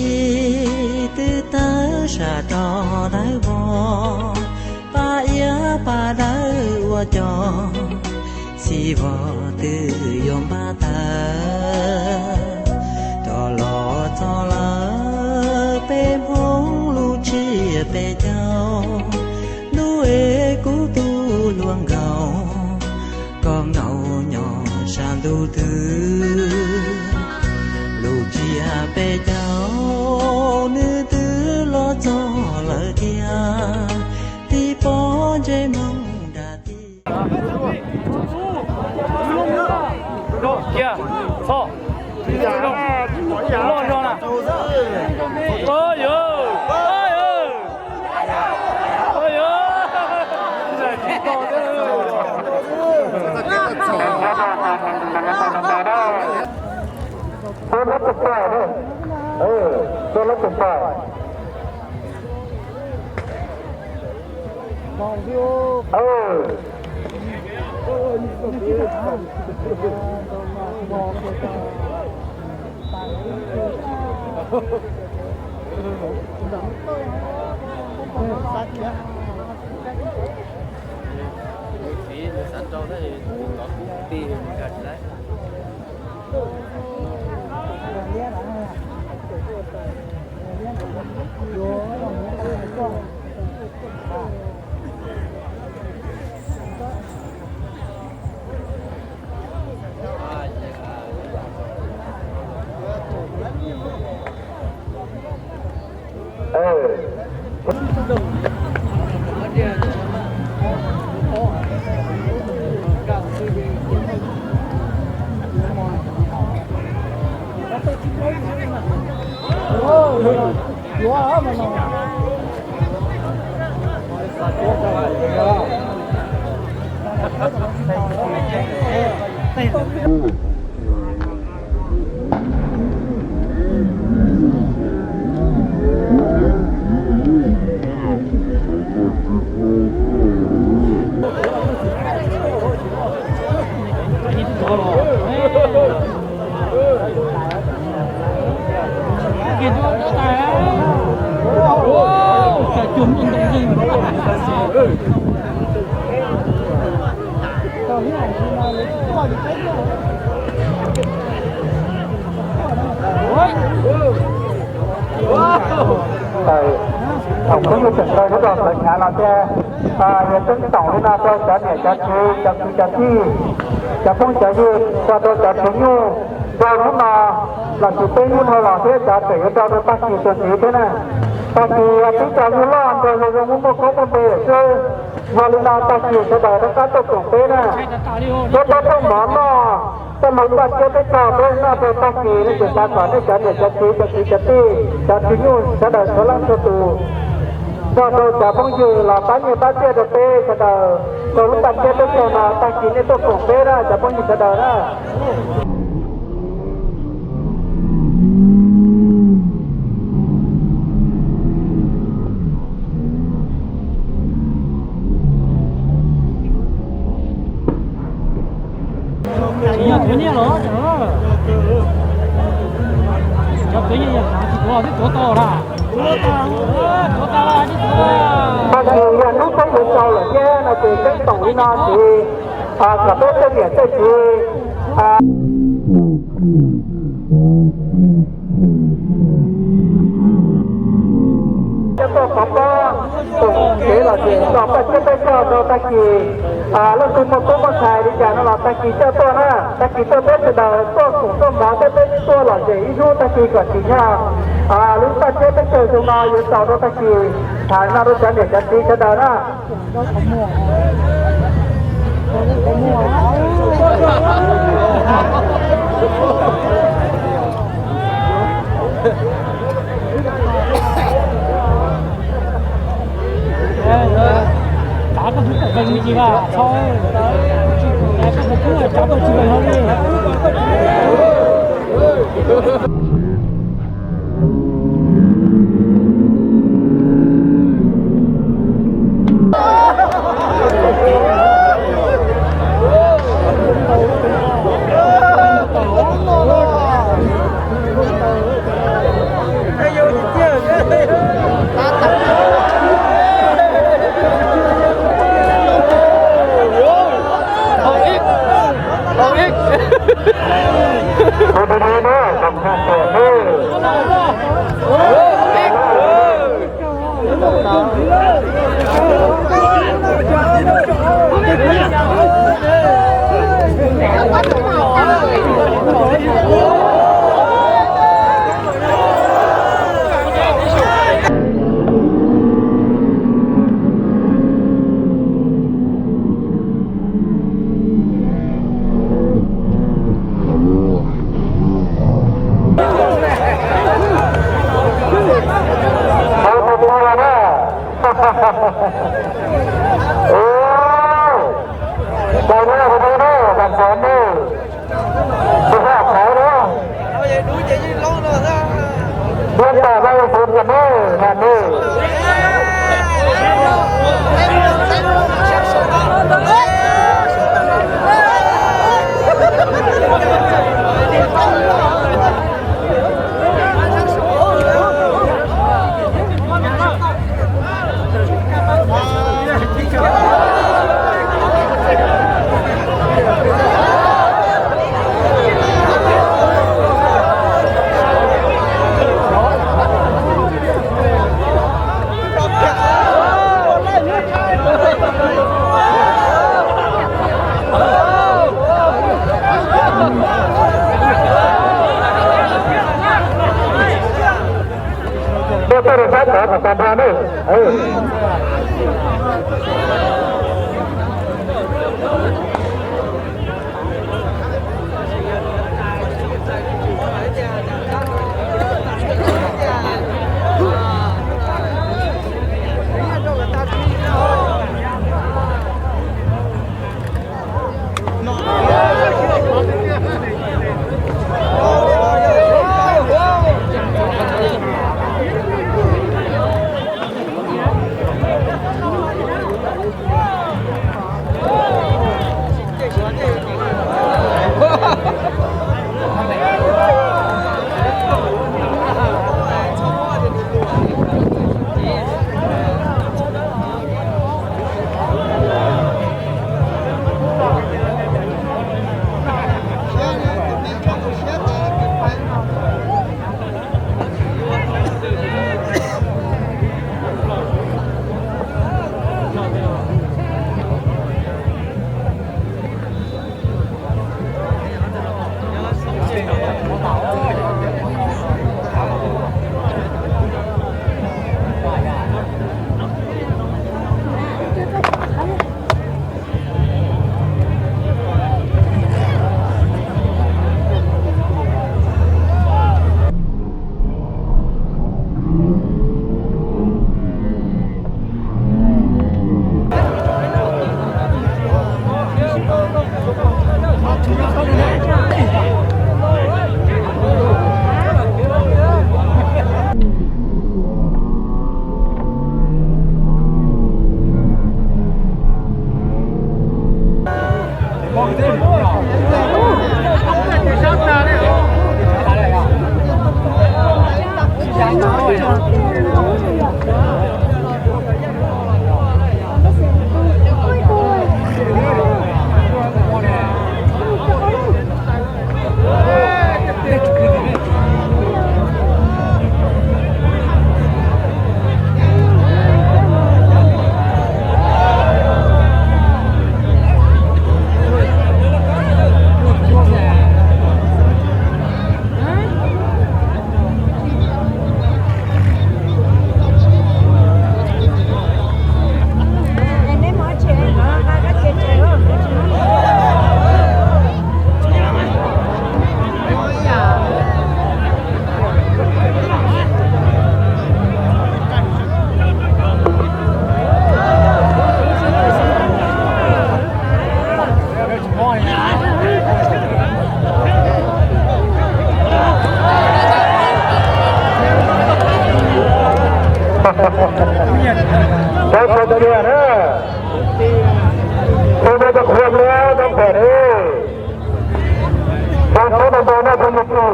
Ib twb tawg sab rov dawb vog, pab iab pab dawb ua cov, xib vog twb yuav npaj tawg. Rov los txog lawm peb Hmoob lub tsiab peb caug, ntuj es kuv tus hluas nkauj, koj nkaus nyob sab ntuj twg? Lub tsiab peb caug nws twb los txog lawm thiab, tib pob ntsej muag nram tij. Tuaj lub tus pais, tuaj lub tus pais. Thaum peb yuav tseem rau lub rau sawv nyav los thiab, yog teeb toom li no rau cov niam cov txiv, cov kwv cov tij, cov phooj cov ywg, tso rau cov txiv nyuj nrog hnub no los sis peb hnub dhau los thiab cov tseem yuav rau rau tag kis tus txiv thiab na. Tag kis peb cov nyuj loj nrog zoo zoo muaj muaj koob muaj npe lawm xwb. Yog li no tag kis sawv daws rov qab tuaj koom peb na. Peb pab rooj mov noj, tej lub npaj siab peb caug peb noj rau tag kis no ces xav kom nej cov niam cov txiv, cov kwv cov tij, cov txiv nyuj sawv daws txhua leej txhua tus, nrog rau cov phooj ywg los pab nyiaj pab txiaj rau peb sawv daws rau lub npaj siab peb caug no. Tag kis nej tuaj koom peb na cov phooj ywg sawv daws na. Tsis yog tuav nyiaj los cov, cov tuav nyiaj yog xav tsis tuav twb tuav tau lawm. Tuav tau, tuav tau, tsis tuav. Tag kis yog hnub peb yuav tsaus lawm thiab no ces teeb toom li no ces kom peb tej niam tej txiv coj tuaj pov pob koom kev lom zem tso paj siab peb caug rau tag kis. Leej twg muaj tub muaj ntxhais li cas no los tag kis coj tuaj na, tag kis tuaj peb sawv daws tuaj koom tuaj mov thiab peb tuaj lom zem ib hnub tag kis kom tsim nyog lub npaj siab peb caug xyoo no yuav txaus rau tag kis. Tham no rau cov niam cov txiv sawv daws na. Tav koj tus tawm qees li ces txhob, koj tus kub tsav tau tsis lees hauj li. Peb pawg tiag na, peb pawg tiag na, peb pawg